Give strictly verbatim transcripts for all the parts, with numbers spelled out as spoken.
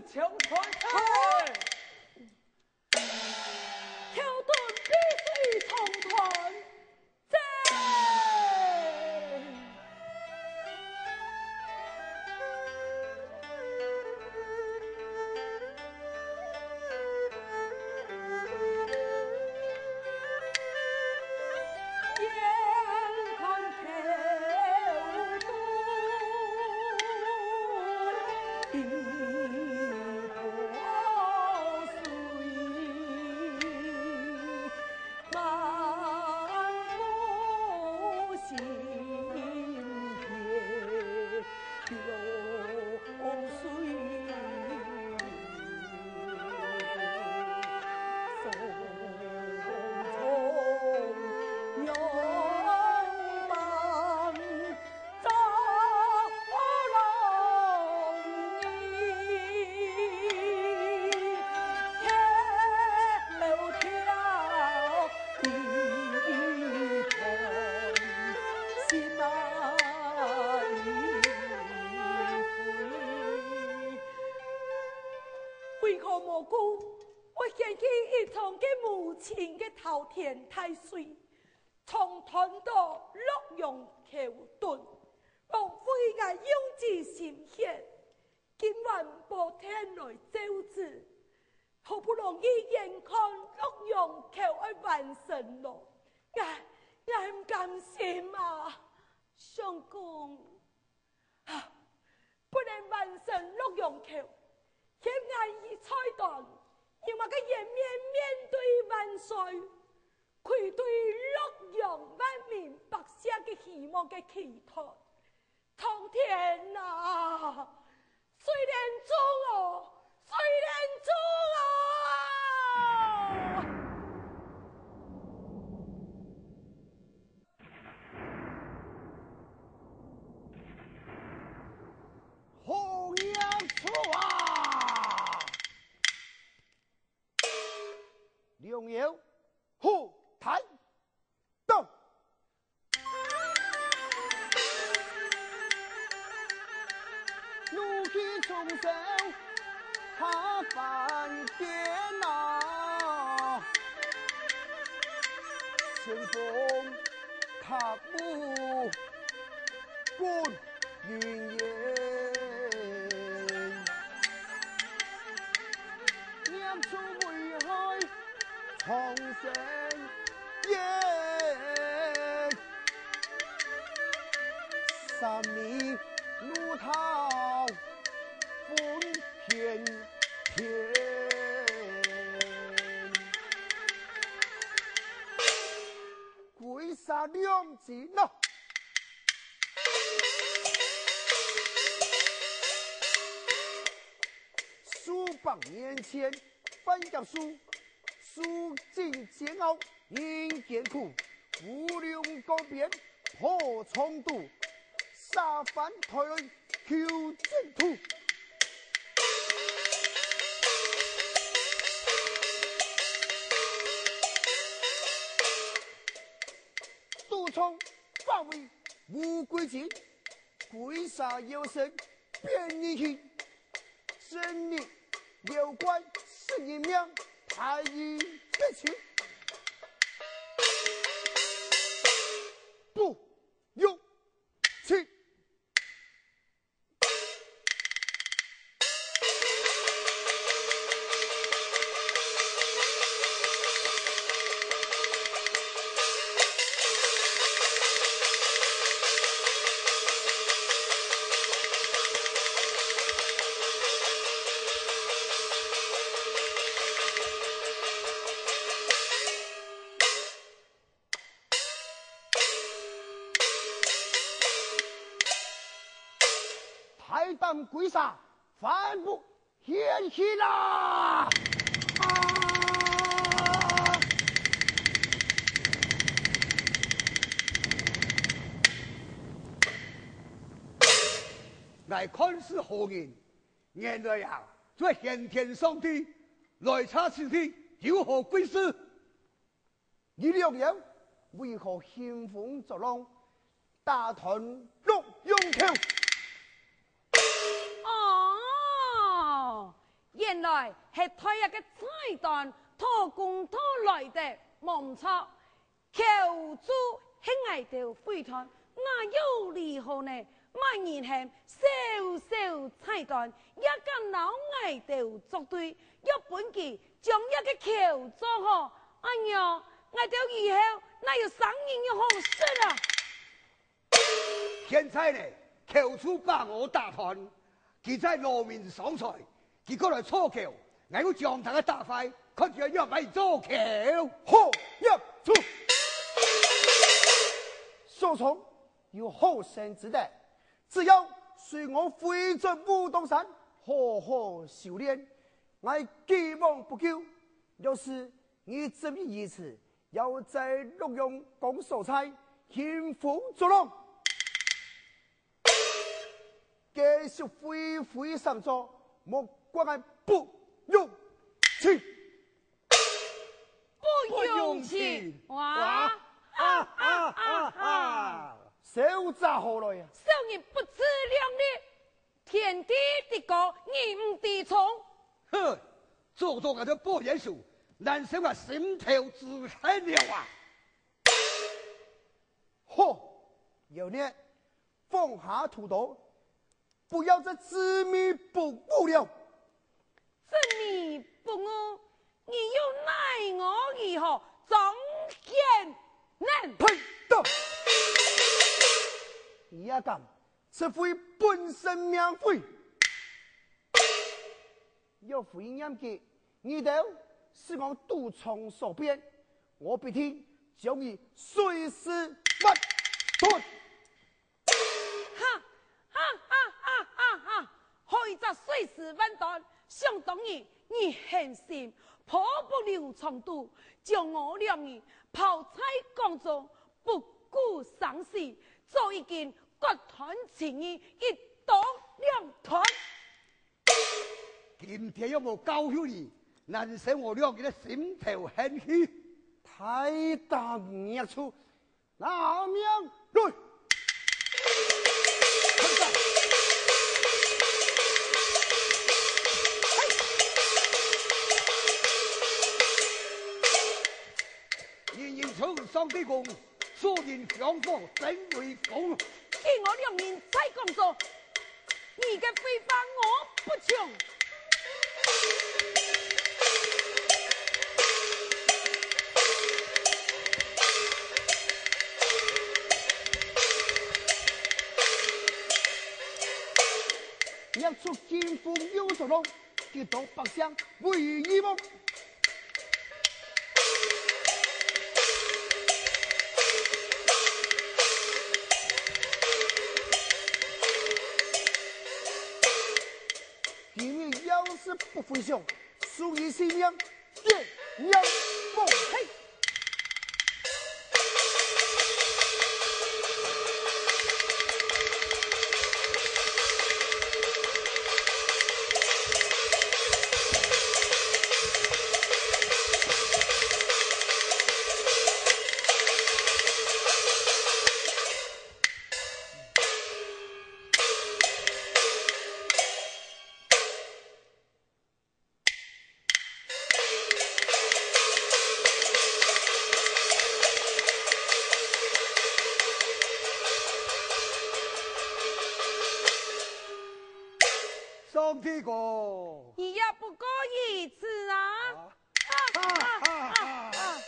長團。嘿！橋墩必須長團，走！為何無辜會掀起一場个無情个滔天大水，長斷到洛陽橋墩，枉費𠊎用盡心血，今還無天來照止，好不容易眼看洛陽橋愛完成咯，𠊎，𠊎毋甘心啊！相公， 啊，不能完成洛陽橋，現𠊎在斷，因為个顏面面對萬歲，愧對洛陽萬民百姓个希望个期待。蒼天啊，水簾洞哦，水簾洞啊！ 好孽畜啊！龍友，虎退，到！怒氣沖上 下凡間啊，乘風踏入觀音園，念出危害蒼生業。 三昧怒濤分片片，歸殺兩盡啊！數百年前， 半葉樹，樹盡煎熬人艱苦，烏龍江邊破腸肚，下凡台來求淨土。祖宗化為烏龜精， 鬼煞妖神變人形，正日妖怪失人命，大義不求，不容情。 大膽鬼煞，反覆現形啦！啊！𠊎看是好人，原來啊，係玄天上帝，來查此地有何貴事？ 你兩人為何興風作浪，打斷洛陽橋？原來係代這个菜單討工討來个，無毋著。喬助係𠊎兜會團，哪有理好呢？麼人喊小小菜單，也敢摎𠊎兜作對，愛分佢將這个喬做好。哎呀，𠊎兜以後哪有生意好食啊？ 現在呢，喬助把我打斷，佢在勞民傷財，佢過來吵喬，𠊎會將佢打壞，看佢愛仰般做喬。好，業主！小聰有好勝之德，只要隨我回轉武當山，好好修煉，𠊎既往不咎。要是你執意如此， 要在洛陽講所在，興風作浪，繼續揮揮閃爍，莫怪𠊎不用情。不用情，哇！啊啊啊啊！小嗟好來呀！小人不自量力，天地的高，你毋知重。哼，做到𠊎兜不賢淑，難受𠊎心頭之恨了啊！ 好，妖孽，放下屠刀，不要再執迷不悟了。執迷不悟，你又奈我如何，張顯能？呸！到！你也敢，直毀本生名諱！ 若非念佢，你兜使我賭場所變，我必定將你碎屍萬段。哈哈哈哈哈哈！好一隻碎屍萬段！想當日，你狠心，破布劉長度，將我兩人拋在江中，不顧生死，早已經割斷情義，一刀兩斷。 今天若無教訓你，難消我兩人个心頭恨氣。大膽孽畜，拿命來！人人稱上帝公， 所以香火真威風。見我兩人在講座，你个廢話我不從。若出驚風又作浪， 幾多百姓為義亡。今日要是不回降，送你性命，見妖風。嘿！ 上帝哥！你也不過如此啊！啊！啊！啊！啊！啊！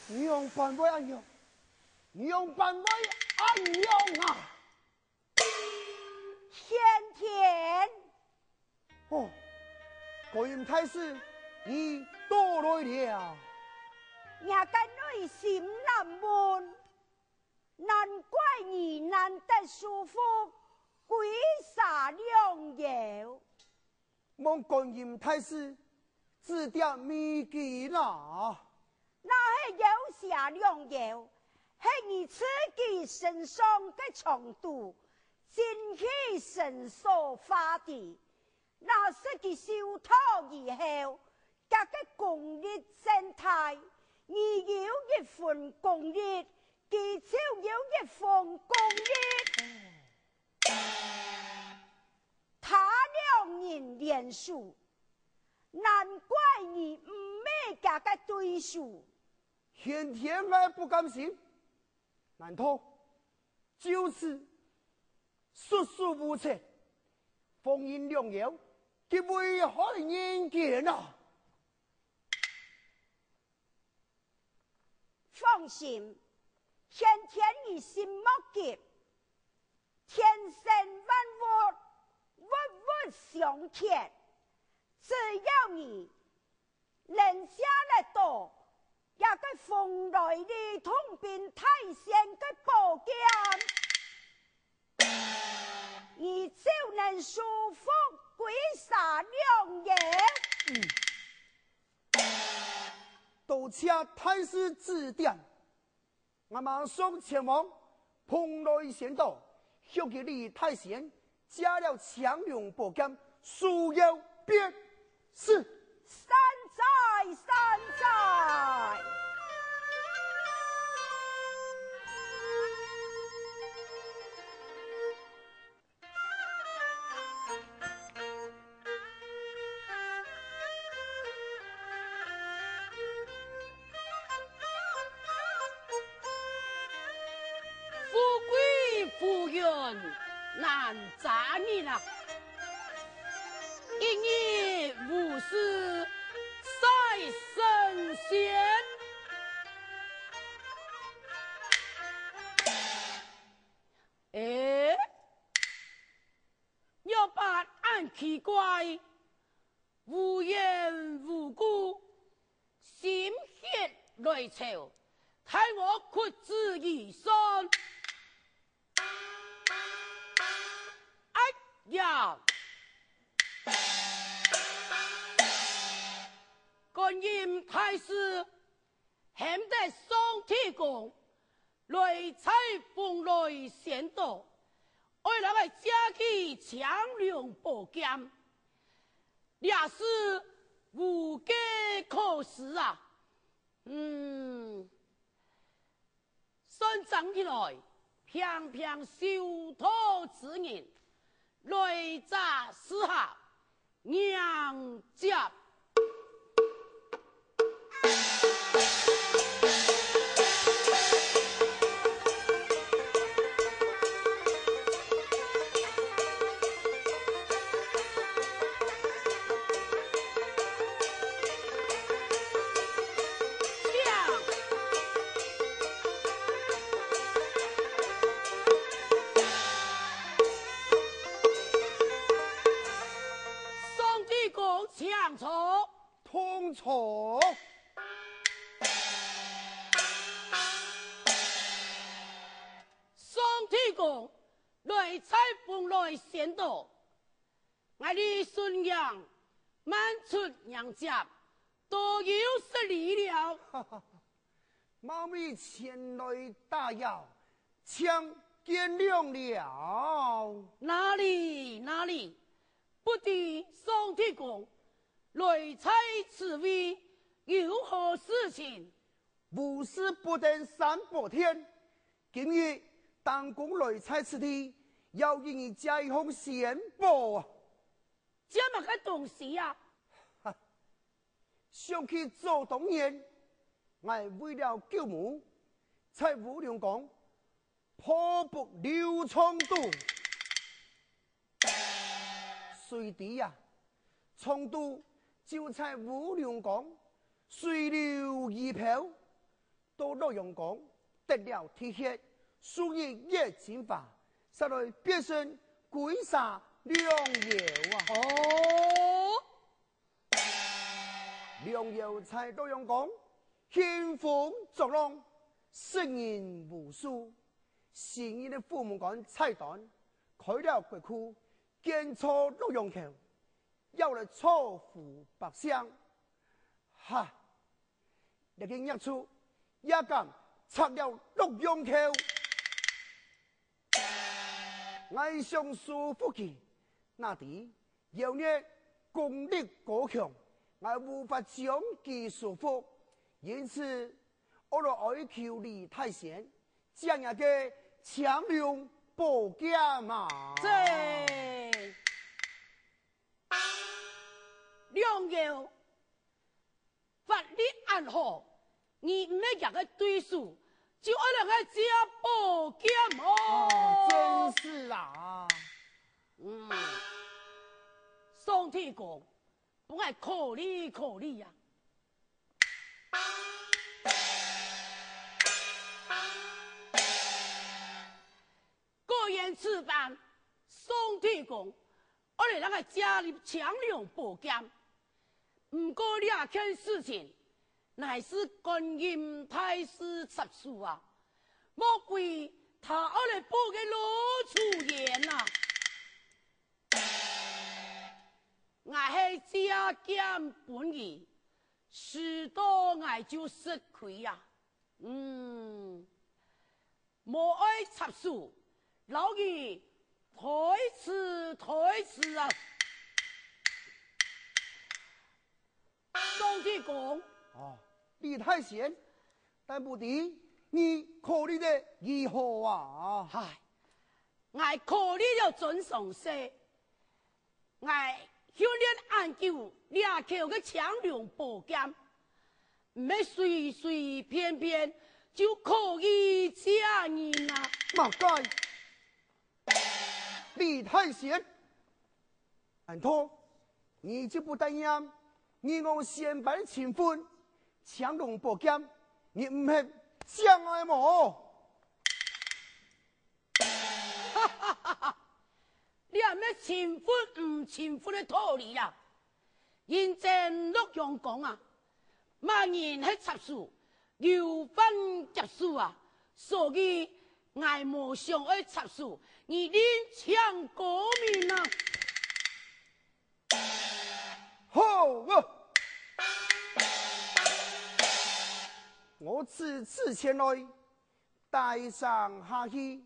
仰般會恁樣？仰般會恁樣啊？天天！ 哦，觀音大士，你到來了。若个內心難愐，難怪你難得舒服，跪下兩腰。望觀音大士指點迷津啊！ 若係腰下兩腰，係你自己身上个長度，精氣神所化的。那時佢收到以後，佢个功力真大，你有一分功力，佢就有一分功力。他兩人聯手，難怪你毋係佢个對手。 天天𠊎不甘心，難道就係束手無策，放任良友佢危害人間啊？放心，天天你心莫急，天生萬物，物物相剋，只要你 能借得到這个蓬萊呂洞賓大仙个寶劍，你就能收服歸儕良友。多謝大師指點。 𠊎馬上前往蓬萊仙島，向佢呂大仙借了青龍寶劍，收妖便是。善哉，善哉！ 富貴浮雲難遮日啊，一日無事晒神仙。欸，仰般恁奇怪？ 無緣無故，心血來潮，待我屈指一算。哎呀！觀音大士，喊得上天宮， 來在蓬萊仙島，愛來个借佢青龍寶劍，這事無計可施啊！嗯，算正起來，平平修道之人，來者是客， 迎接。上天宮，請坐。同坐。上天宮，來在蓬萊仙島，𠊎李順迎，慢出迎接，多有失禮了。冒昧前來打擾，請見諒了。哪裡，哪裡，不知上天宮，來在此位，有何事情？ 無事不登三寶殿，今日當公來在此地，要與你借一項仙寶啊。借麼个東西啊？想起早當年，𠊎為了救母，在烏龍崗 破腹流腸肚。誰知啊，腸肚就在烏龍崗，水流魚漂，到洛陽崗得了滴血，受日月精華，煞來變身歸儕良友啊！哦， 良友在洛陽崗興風作浪，食人無數。時任个府門官蔡端開了國庫，建造洛陽橋，要來造福百姓。哈！這个孽畜也敢拆了洛陽橋！ ，𠊎想收服佢，哪知妖孽功力高強，𠊎無法將佢收服，因此，我來哀求李太仙，借若个青龍寶劍啊！這，兩妖法力恁好，你毋係佢个對手，就愛來𠊎借寶劍哦！哦，真是啊！嗯，上天公，分𠊎考慮考慮啊！果然此番，上天公，愛來𠊎借你青龍寶劍。毋過這件事情，乃是觀音大士插手啊，莫非他愛來報个老鼠冤啊！𠊎係借劍分你，輸到𠊎就食虧啊！嗯，無愛插手，摎你推辭推辭啊！上天公，哦，李太仙，但不知你考慮得如何啊？唉，𠊎考慮了真詳細。 𠊎訓練恁久這口个青龍寶劍，毋係隨隨便便就可以借人啊！麼个？李太仙，難道你就不擔心你我先輩个情分，青龍寶劍，你毋肯借𠊎無？ 這毋係情分毋情分个道理啊！人稱洛陽講啊，麼人係插手，有犯劫數啊！所以𠊎無想愛插手，你另請高明啊！好啊！我此次前來， 帶傷下去，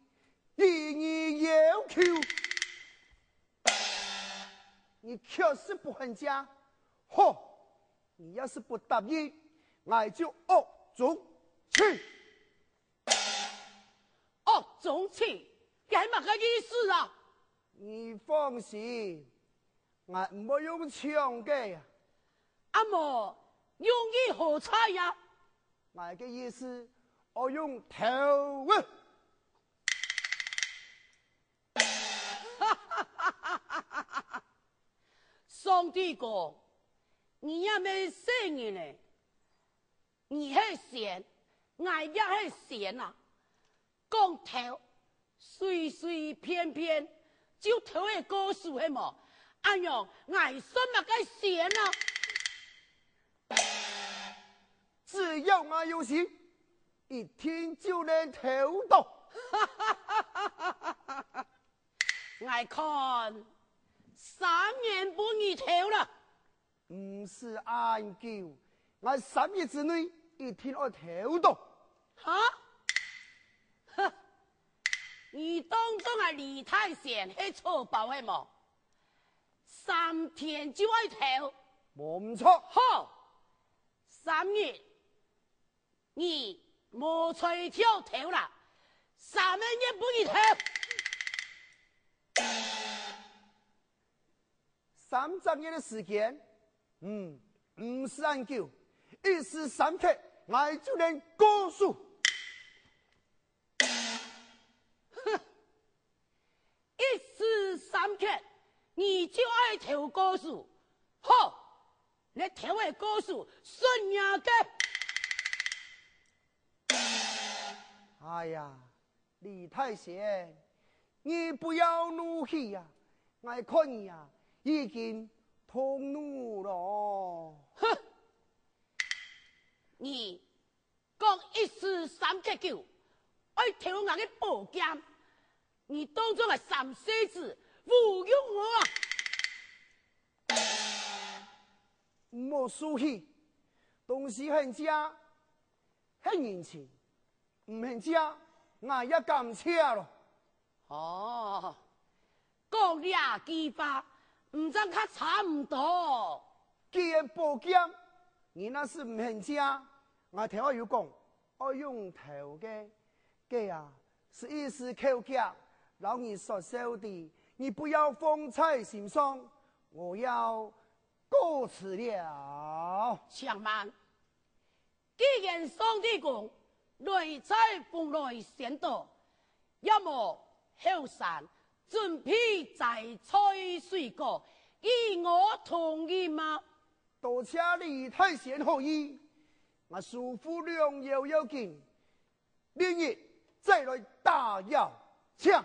與你要求。你確實不肯借，好，你要是不答應，𠊎就惡中取。惡中取，這係麼个意思啊？你放心，𠊎毋會用搶个啊。啊無，用意何在啊？ 𠊎个意思，愛用偷个。上帝哥，你也毋係細人仔，你係仙，𠊎也係仙啊！講偷，隨隨便便就偷仔過手係無？恁樣𠊎算麼个仙啊？ 只要𠊎有心，一定就能偷到。𠊎看，三年分你偷啦。毋使恁久，𠊎三日之內一定愛偷到。哈？哼！你當作𠊎李太仙係草包係無？三天就愛偷？無毋著。好！ 三日，你無才調偷啦，三個月分你偷。三隻月个時間，嗯，毋使恁久，一時三刻，𠊎就能過手。哼！ 一時三刻，你就愛偷過手。好，你偷仔過手，算你个！哎呀，李太仙，你不要怒氣呀，𠊎看你啊，已經動怒了。哼！你 講一時三刻久，愛偷𠊎个寶劍，你當作𠊎三歲子侮辱𠊎啊！莫受氣，東西肯借，係人情，毋肯借，𠊎也感謝咯。 哦，講這句話，毋正較差毋多。既然寶劍，你若係毋肯借，𠊎頭下有講，愛用偷个，該啊，係一時口渴，摎你說笑的，你不要放在心上，我要告辭了。且慢，既然上帝講，來者逢來先到，也無後生，準備齋菜水果，你我同意嗎？多謝李大仙好意，𠊎收付良藥要緊，明日再來打擾，請。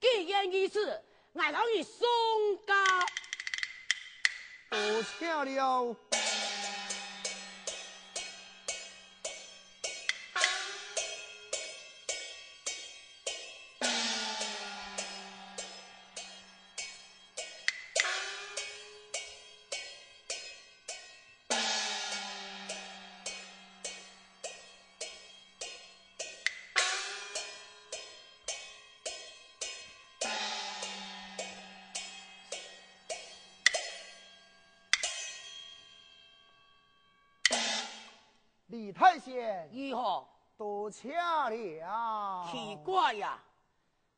既然如此，𠊎摎你送家。多謝了。李大仙，如何？多謝了。奇怪呀，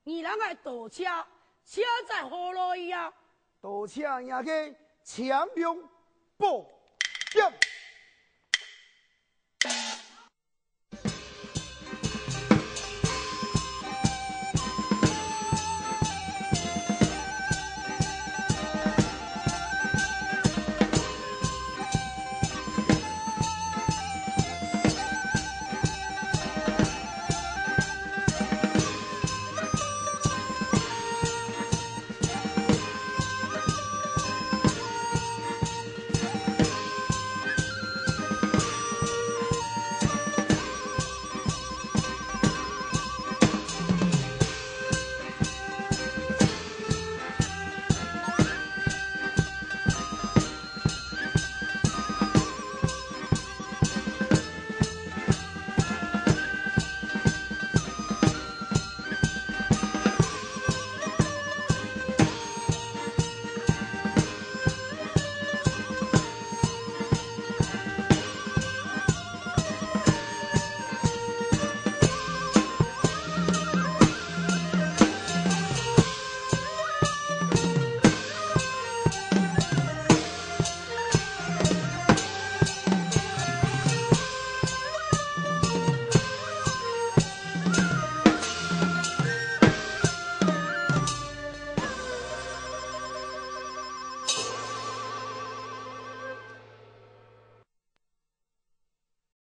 你摎𠊎道謝，謝在何來呀？多謝若个青龍寶劍。